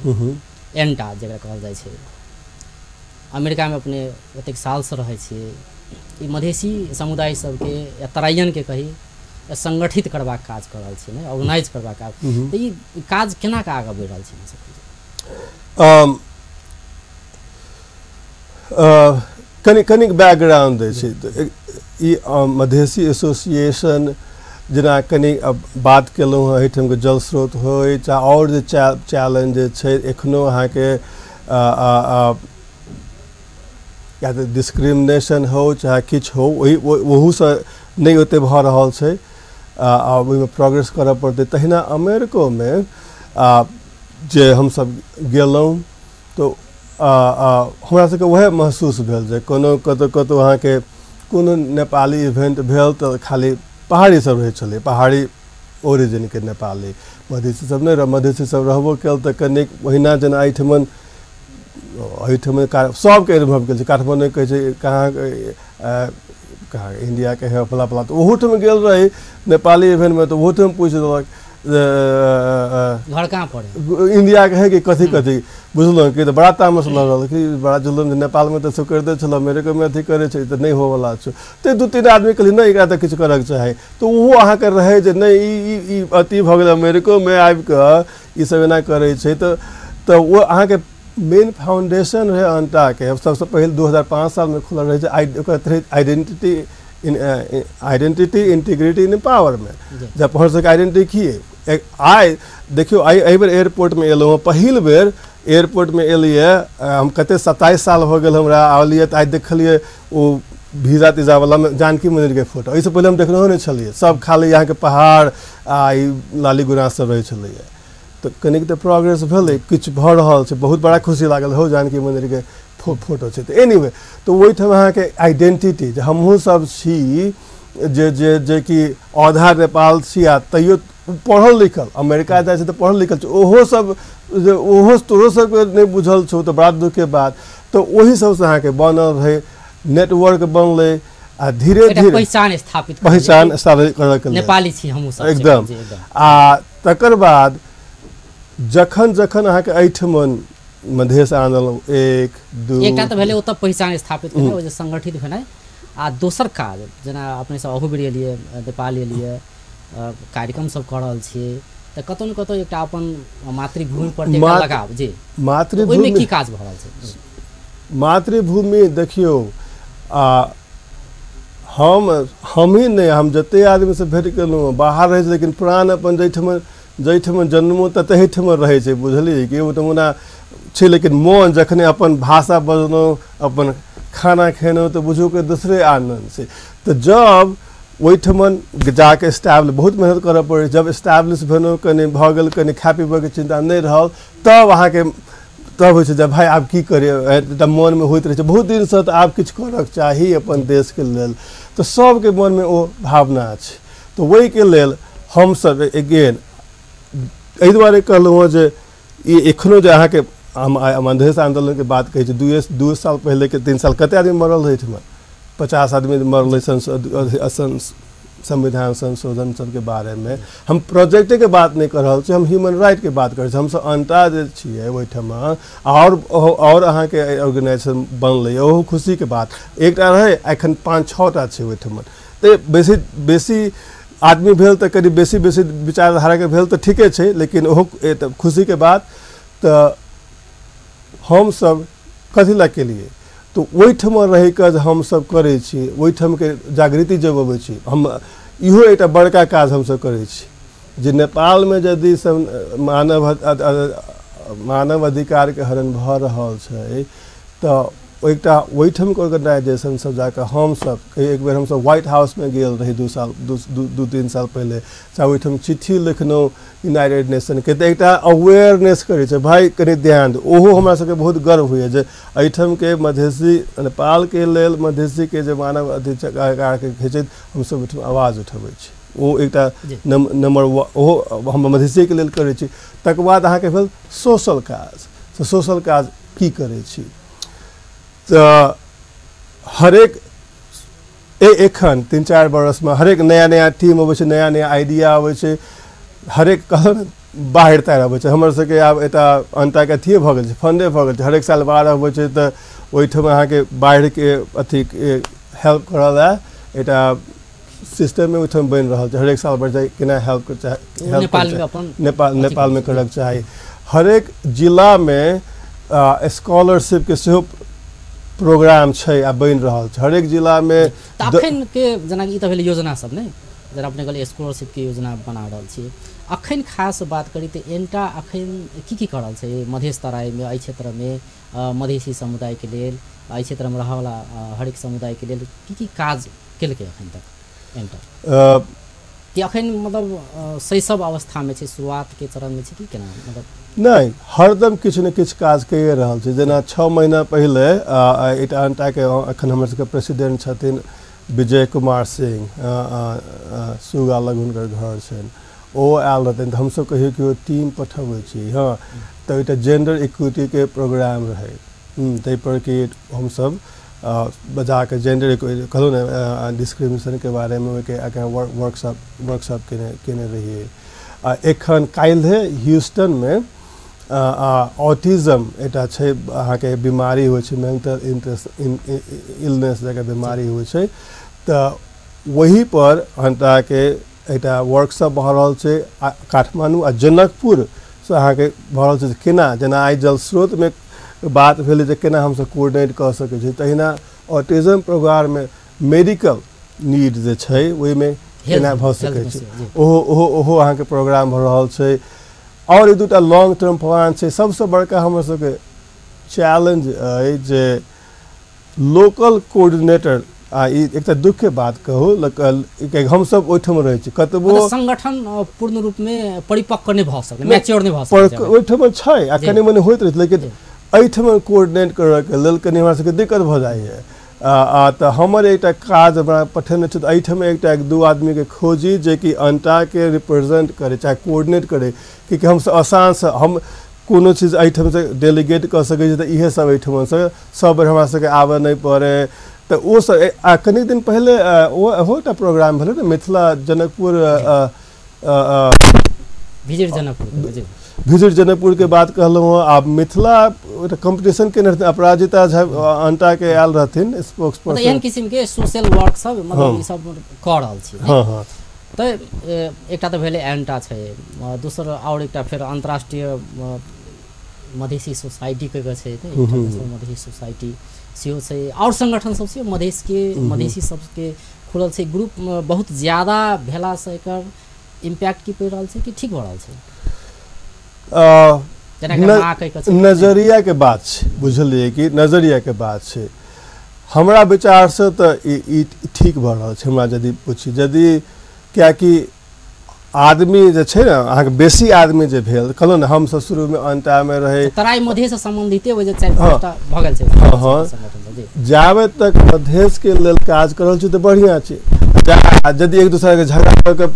एन्टा जकरा कहल जाइ छै। अमेरिकामे अपने ओतेक सालसँ रहै छियै, ई मधेसी समुदाय सबके या तराइयनके कही संगठित करबाक काज कऽ रहल छियै ने, ऑर्गेनाइज करबाक काज, तऽ ई काज केना कऽ आगाँ बढ़ि रहल छै? कनि कनिक बैकग्राउंड दै छै। ई मधेसी एसोसिएशन जेना कनि बात केलहुँ हँ, एहिठामके जल स्रोत होइ चाहे आओर जे चैलेंज जे छै एखनो अहाँके या तऽ डिस्क्रिमिनेशन हो चाहे किछु हो, ओहि ओहूसँ नहि ओतेक भऽ रहल छै, आ ओहिमे प्रोग्रेस करऽ पड़तै। तहिना अमेरिकोमे जे हमसब गेलहुँ तऽ हमरा सबके वएह महसूस भेल जे कोनो कतहु कतहु अहाँके कोनो नेपाली इवेंट भेल तऽ खाली पहाड़ी सब रहै छलै, पहाड़ी ओरिजिनके नेपाली, मधेसी सब नहि रह, मधेसी सब रहबो कयल तऽ कनिक ओहिना जेना एहिठमन सबके अनुभव गेल छै। काठमाण्डू कहै छै कहाँ कहाँ इंडियाके है फला फला, तऽ ओहूठाम गेल रही नेपाली इवेंटमे, तऽ ओहूठाम पूछि देलक घर कहाँ पड़े, इंडिया के है कि कथी कथी, बुझलहुँ कि। तऽ बड़ा तामस लगल कि बड़ा जुलम जे नेपालमे तऽ सब करिते छल, अमेरिकोमे अथी करै छै, तऽ नहि होवला छै। तऽ 2-3 आदमी कहलियै नहि एकरा तऽ किछु करऽके चाही। तऽ ओहो अहाँके रहै जे नहि ई अथी भऽ गेल, अमेरिकोमे आबिकऽ ई सब एना करै छै। तऽ ओ अहाँके मेन फाउंडेशन रहै अंटाके, सबसँ पहिल 2005 सालमे खुलल रहै जे ओकर आइडेंटिटी आइडेंटिटी इंटीग्रिटी इन पावरमे, जब अपन सबके आइडेंटिटी की आइ देखियौ, आइ एहिबेर एयरपोर्टमे एलहुँ हँ, पहिल बेर एयरपोर्टमे एलियै हम, कते 27 साल हो गेल हमरा आबलियै, तऽ आइ देखलियै ओ वीजा तीजावलामे जानकी मन्दिरके फोटो। एहिसँ पहिले हम देखलहुँ नहि छलियै, सब खाली अहाँके पहाड़ आ ई लाली गुराँस सब रहै छलैए। तऽ कनिक तऽ प्रोग्रेस भेलै, किछु भऽ रहल छै, बहुत बड़ा खुशी लागल हौ जानकी मन्दिरके फोटो छै। तऽ एनीवे तऽ ओहिठाम अहाँके आइडेंटिटी जे हमहूँ सब छी जे जे जे कि आधा नेपाल छी आ तैयो पढ़ल लिखल, अमेरिका जाइ छै तऽ पढ़ल लिखल छै, ओहो सब जे ओहो तोरो सबके नहि बुझल छौ, तऽ बड़ा दुखके बात। तऽ ओहि सबसँ अहाँके बनल रहै, नेटवर्क बनलै आ धीरे धीरे पहिचान स्थापित करऽके नेपाली छी हमहूँ सब एकदम। आ तकर बाद जखन जखन अहाँके एहिठमन मधेश आन्दोलन 1 2 एकटा तऽ भेलै ओतऽ पहिचान स्थापित केनाइ, ओ जे संगठित भेनाइ, आ दोसर काज जेना अपने सब अहू बेर एलियै नेपाल एलियै, कार्यक्रम सब कऽ रहल छियै, तऽ कतौ ने कतौ एकटा अपन मातृभूमि पर एकटा लगाव जी, मातृभूमि ओहिमे की काज भऽ रहल छै? मातृभूमि देखियौ, आ हम ही नहि, हम जते आदमीसँ भेट केलहुँ बाहर रहै छै, लेकिन प्राण अपन जाहिठाम जन्मो तऽ तहीठाम रहै छै, बुझलियै कि ओ तऽ ओना छै, लेकिन मोन जखने अपन भाषा बजलहुँ, अपन खाना खेलहुँ, तऽ बुझू कि दोसरे आनन्द छै। तऽ जब ओहिठमन जाके इस्टाब्लिश, बहुत मेहनत करऽ पड़ै, जब इस्टाब्लिश भेलहुँ, कनि भऽ गेल, कनि खाय पीबऽके चिन्ता नहि रहल, तब अहाँके तब होइ छै जे भाइ आब की करियै, एकटा मोनमे होइत रहै छै बहुत दिनसँ, तऽ आब किछु करऽके चाही अपन देशके लेल। तऽ सबके मोनमे ओ भावना छै। तऽ ओहिके लेल हमसब अगेन एहि दुआरे कहलहुँ हँ जे ई एखनो जे अहाँके हम मधेश आन्दोलनके बात कहै छी, 2 साल पहिलेके 3 साल कते आदमी मरल रहै एहिठमा, 50 आदमी मरल संविधान संशोधन सबके बारेमे। हम प्रोजेक्टेके बात नहि कऽ रहल छी, हम ह्यूमन राइटके बात करै छी। हमसब अंटा जे छियै ओहिठमा आओर अहाँके ऑर्गेनाइजेशन बनलै, ओहो खुशीके बात एकटा रहै, एखन 5-6 टा छै ओहिठमा। तऽ बेसी बेसी आदमी भेल तऽ कनि बेसी बेसी विचारधाराके भेल तऽ ठीके छै, लेकिन ओहो खुशीके बात। तऽ हमसब कथी लए केलियै, तऽ ओहिठमा रहिकऽ जे हमसब करै छी, ओहिठामके जागृति जगबै छी हम, इहो एकटा बड़का काज हमसब करै छी जे नेपालमे यदि सब मानव अधिकारके हरण भऽ रहल छै तऽ एकटा ओहिठामके ऑर्गेनाइजेशन सब जाकऽ हमसब एक बेर हमसब व्हाइट हाउसमे गेल रही 2-3 साल पहिले, चाहे ओहिठाम चिट्ठी लिखलहुँ यूनाइटेड नेशनके, तऽ एकटा अवेयरनेस करै छै भाइ कनि ध्यान दू। ओहो हमरा सबके बहुत गर्व होइए जे एहिठामके मधेसी नेपालके लेल मधेसीके जे मानव अधिकारके खींचैत हमसब ओहिठाम आवाज उठबै छी, ओ एकटा नंबर ओहो हम मधेसीके लेल करै छी। तकर बाद अहाँके भेल सोशल काज। तऽ सोशल काज की करै छी, तऽ हरेक एखन 3-4 बरसमे हरेक नया नया टीम अबै छै, नया नया आइडिया अबै छै, हरेक कहल बाढ़ि ताढ़ि अबै छै। हमर सबके आब एतऽ अंटाके अथिए भऽ गेल छै, फंडे भऽ गेल छै, हरेक साल बाढ़ि अबै छै तऽ ओहिठाम अहाँके बाढ़िके अथी हेल्प करऽ लए एकटा सिस्टममे ओहिठाम बनि रहल छै, हरेक साल बढ़ि जाइ केना हेल्प चाही, नेपालमे करऽके चाही। हरेक जिलामे स्कॉलरशिपके सेहो प्रोग्राम छै आ बनि रहल छै हरेक जिलामे। अखन के जेनाकि ई तऽ भेलै योजना सब ने, जेना अपने कहलियै स्कॉलरशिपके योजना बना रहल छी, अखन खास बात करी तऽ एन्टा अखन की की कऽ रहल छै मधेश तराईमे, एहि क्षेत्रमे मधेसी समुदायके लेल, एहि क्षेत्रमे रहऽवला हरेक समुदायके लेल की की काज केलकै अखन तक एन्टा? कि अखन मतलब शैशव अवस्थामे छै, शुरुआतके चरणमे छै कि केना? मतलब नहि, हरदम किछु ने किछु काज कए रहल छै। जेना 6 महीना पहिले एकटा अंटाके एखन हमर सबके प्रेसिडेंट छथिन विजय कुमार सिंह, सुगा लग हुनकर घर छनि, ओ आयल रहथिन तऽ हमसब कहियो कहियो टीम पठबै छी। हँ, तऽ एकटा जेंडर इक्विटीके प्रोग्राम रहै, ताहिपर कि हमसब बजाके जेंडर कहलहुँ ने डिस्क्रिमिनेशनके बारेमे ओहिके वर्कशॉप केने रहियै। आ एखन काल्हि ह्यूस्टनमे ऑटिज्म एकटा छै अहाँके बीमारी होइ छै, मेंटल इलनेस जकाँ बीमारी होइ छै, तऽ ओही पर अहाँके एकटा वर्कशॉप भऽ रहल छै काठमाण्डू आ जनकपुरसँ अहाँके भऽ रहल छै। केना जेना आइ जल स्रोतमे बात भेलै जे केना हमसब कोऑर्डिनेट कऽ सकै छी, तहिना ऑटिज्म प्रोग्राममे मेडिकल नीड जे छै ओहिमे केना भऽ सकै छै, ओहो ओहो ओहो अहाँके प्रोग्राम भऽ रहल छै। आओर एक दूटा लॉन्ग टर्म प्लान छै। सबसँ बड़का हमर सबके चैलेंज अइ जे लोकल कोऑर्डिनेटर, आ ई एकटा दुखके बात कहू, हमसब ओहिठाम रहै छी, कतबो संगठन पूर्ण रूपमे परिपक्व नहि भऽ सकै, मैच्योर नहि भऽ सकै, ओहिठाम छै आ कनि मनि होइत रहै छै, लेकिन एहिठाम कोऑर्डिनेट करऽके लेल कनि हमरा सबके दिक्कत भऽ जाइए। तऽ हमर एकटा काज हमरा पठेने छै, तऽ एहिठाम एकटा एक दू आदमीके खोजी जेकि अंटाके रिप्रेजेंट करे चाहे कोऑर्डिनेट करे, कियाकि हमसब आसानसँ हम कोनो चीज एहिठामसँ डेलीगेट कऽ सकै छी, तऽ इएह सब एहिठामसँ सब बेर हमरा सबके आबऽ नहि पड़े। तऽ ओ सब आ कनि दिन पहिले ओहो एकटा प्रोग्राम भेलै ने मिथिला जनकपुर भिजिट जनकपुरके बात कहलहुँ हँ। आब मिथिला एकटा कॉम्पिटिशन केने रहथिन अपराजिता झा अंटाके आयल रहथिन स्पोक्स पर्सन, एहन किसिमके सोशल वर्क सब मतलब ई सब कऽ रहल छी। हँ हँ, तऽ एकटा तऽ भेलै एंटा छै, दोसर आओर एकटा फेर अन्तर्राष्ट्रीय मधेसी सोसाइटी के छै, इंटरनेशनल मधेसी सोसाइटी सेहो छै, आओर संगठन सब छै मधेसके, मधेसी सबके खुलल छै ग्रुप। बहुत ज्यादा भेलासँ एकर इम्पैक्ट की पड़ि रहल छै कि ठीक भऽ रहल छै? नजरिया के बात छै, बुझलियै कि नजरिया के बात छै। हमरा विचारसँ तऽ ई ठीक भऽ रहल छै, हमरा यदि पूछी, यदि कियाकि आदमी जे छै ने अहाँके बेसी आदमी जे भेल, कहलहुँ ने हमसब शुरूमे अंटामे रहै, तराई मधेससँ सम्बन्धिते ओहि जे 4-5टा भऽ गेल छै। हँ, जाबे तक मधेसके लेल काज कर रहल छी तऽ बढ़िआँ छै, यदि एक दोसराके झगड़ा कऽ के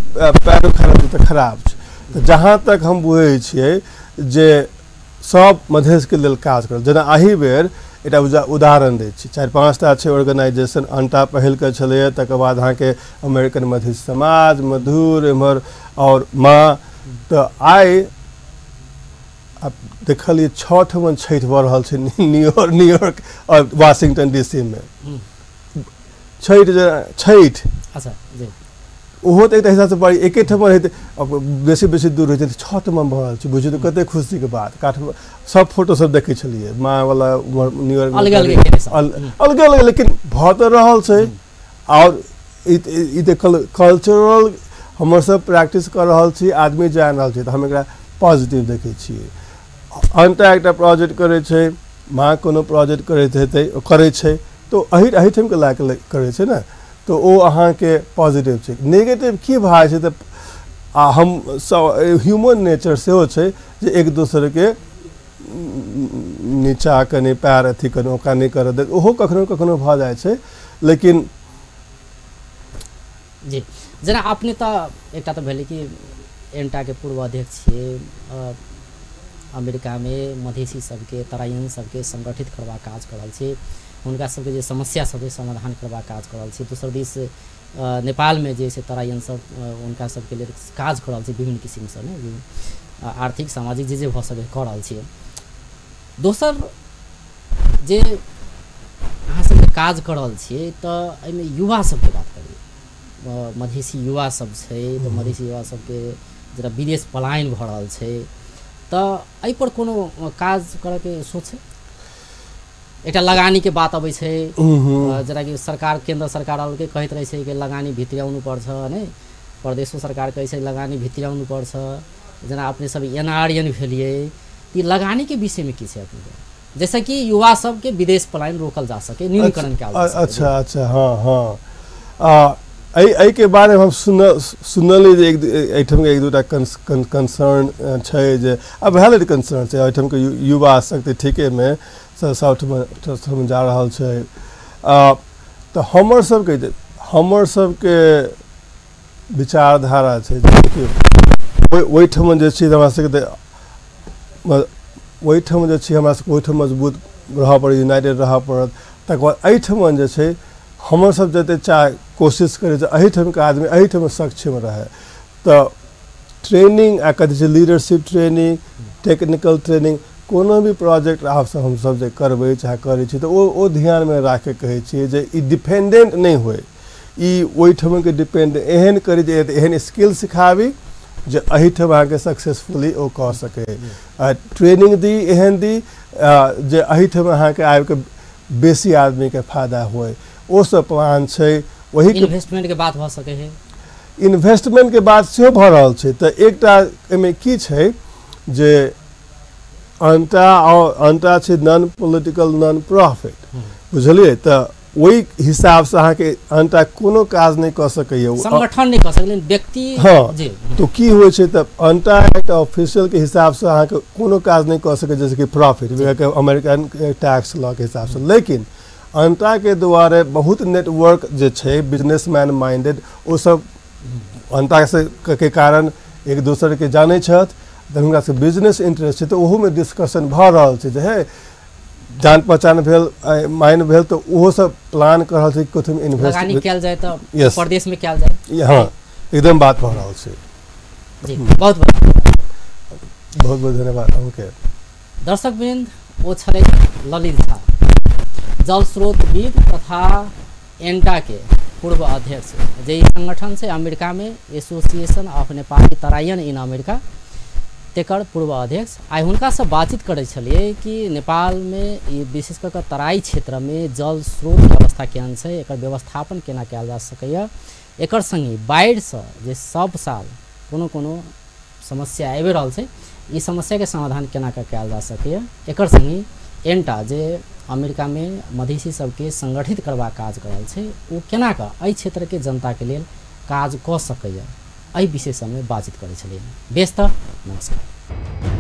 पैर उखाड़ल छै तऽ खराब छै। तऽ जहाँ तक हम बुझै छियै जे सब मधेसके लेल काज करल, जेना एहि बेर एकटा उदाहरण दै छी, 4-5टा छै ऑर्गेनाइजेशन, अंटा पहिलके छलैए, तकर बाद अहाँके अमेरिकन मधेश समाज, मधुर एम्हर आओर माँ, तऽ आइ देखलियै 6 ठमन छठि भऽ रहल छै न्यूयॉर्क आओर वाशिंगटन डीसीमे छठि, छठि अच्छा जी, ओहो तऽ एकटा हिसाबसँ बड़ी एके ठाम हेतै, बेसी बेसी दूर होइ छै, 6 ठमा भऽ रहल छै, बुझियौ तऽ कतेक खुशीके बात। काठमाण्डू सब फोटो सब देखै छलियै, माँवला न्यूयॉर्क अलगे अलग, लेकिन भऽ तऽ रहल छै। आओर ई तऽ कल्चरल हमर सब प्रैक्टिस कऽ रहल छी, आदमी जानि रहल छै, तऽ हम एकरा पॉजिटिव देखै छियै। अंटा एकटा प्रोजेक्ट करै छै, माँ कोनो प्रोजेक्ट करैत हेतै, करै छै तऽ एहिठामके लए कऽ करै छै ने, तऽ ओ अहाँके पॉजिटिव छै। नेगेटिव की भऽ जाइ छै तऽ आ हम सब ह्यूमन नेचर सेहो छै जे एक दोसरके नीचा कनि पैर अथी कनि ओकरा नहि करऽ देत, ओहो कखनो कखनो भऽ जाइ छै। लेकिन जी जेना अपने तऽ एकटा तऽ भेलै कि एंटाके पूर्व अध्यक्ष छियै, अमेरिकामे मधेसी सबके तराइन सबके संगठित करबाक काज कर रहल छी, हुनका सबके जे समस्या सबके समाधान करबाक काज कर रहल छी। दोसर दिस नेपालमे जे छै तराइन सब हुनका सबके लेल काज कर रहल छी विभिन्न किसिमसँ ने, विभिन्न आर्थिक सामाजिक जे जे भऽ सकै कऽ रहल छियै। दोसर जे अहाँ सब काज कर रहल छियै तऽ एहिमे युवा सबके बात करियै, मधेसी युवा सब छै तऽ मधेसी युवा सबके जेना विदेश पलायन भऽ रहल छै तऽ एहिपर कोनो काज करऽके सोच छै? एकटा लगानीके बात अबै छै, जेनाकि सरकार केन्द्र सरकार अलगे कहैत रहै छै कि लगानी भित्री आउनुपर्छ ने, प्रदेशो सरकार कहै छै लगानी भित्री आउनुपर्छ। जेना अपने सब एनआरएन भेलियै, तऽ लगानीके विषयमे की छै अपनेके, जैसे कि युवा सबके विदेश पलायन रोकल जा सके, न्यूनीकरण कयल जा सके। अच्छा अच्छा, हँ हँ, एहिके बारेमे हम सुनलियै जे एहिठामके एक दूटा कंसर्न छै, जे आब वैलिड कंसर्न छै। एहिठामके युवा शक्ति ठीकेमे सबठाम जा रहल छै। तऽ हमर सबके विचारधारा छै जे देखियौ ओहिठाम जे छी हमरा सबके ओहिठाम जे छी हमरा सबके ओहिठाम मजबूत रहऽ पड़त, यूनाइटेड रहऽ पड़त। तकर बाद एहिठाम जे छै हमर सब जते चाह कोशिश करै छै एहिठामके आदमी एहिठाम सक्षम रहै, तऽ ट्रेनिंग आ कथी छै लीडरशिप ट्रेनिंग, टेक्निकल ट्रेनिंग, कोनो भी प्रोजेक्ट आप हमसब जे करबै चाहे करै छी तऽ ओ ध्यानमे राखिके कहै छियै जे ई डिपेंडेंट नहि होइ, ई ओहिठामके डिपेंड एहन करी जे एहन स्किल सिखाबी जे एहिठाम अहाँके सक्सेसफुली ओ कऽ सकै, ट्रेनिंग दी एहन दी जे एहिठाम अहाँके आबिके बेसी आदमीके फायदा होइ, ओ सब प्लान छै। वही इन्वेस्टमेंट के बात भऽ सकै है, इन्वेस्टमेंट के बात सेहो भऽ रहल छै। तऽ एकटा एहिमे की छै जे अंटा और अंटा छै नॉन पॉलिटिकल नॉन प्रॉफिट, बुझलियै? तऽ ओहि हिसाबसँ अहाँके अंटा कोनो काज नहि कऽ सकैए, संगठन नहि कऽ सकलै व्यक्ति। हाँ जी। तो की होइ छै तऽ अंटा एकटा ऑफिशियल के हिसाबसँ अहाँके कोनो काज नहि कऽ सकैए, जैसे कि प्रॉफिट अमेरिकन टैक्स लॉ के हिसाबसँ। लेकिन अंटा के द्वारे बहुत नेटवर्क जे छै बिजनेसमैन माइंडेड, ओ सब अंटा से के कारण एक दोसरके जानै छथि, तऽ हुनका से बिजनेस इंटरेस्ट छै, तऽ ओहूमे डिस्कशन भऽ रहल छै जे हे जान पहचान भेल, माइन भेल, तऽ ओहो सब प्लान कर रहल छै कथीमे इन्वेस्ट कयल जाय, तऽ प्रदेश में कयल जाय। हाँ एकदम बात भऽ रहल छै जी। बहुत बहुत बहुत बहुत धन्यवाद अहूँके। दर्शकवृन्द, ओ छलै ललित झा, जल स्रोतविद तथा एन्टा के पूर्व अध्यक्ष, जे ई संगठन छै अमेरिका में association of Nepali Taraian in America, तेकर पूर्व अध्यक्ष। आइ हुनकासँ बातचीत करै छलियै कि नेपालमे ई विशेष कऽ कऽ तराई क्षेत्रमे जल स्रोतके अवस्था केहन छै, एकर व्यवस्थापन केना कयल जा सकैए, एकर सङ्गे बाढ़िसँ जे सब साल कोनो कोनो समस्या आबि रहल छै, ई समस्याके समाधान केना कऽ कयल जा सकैए, एकर सङ्गे एन्टा जे अमेरिकामे मधेसी सबके संगठित करबाक काज कर रहल छै, ओ केना कऽ एहि क्षेत्रके जनताके लेल काज कऽ सकैए, एहि विषय सबमे बातचीत करै छलियै। बेस तऽ नमस्कार।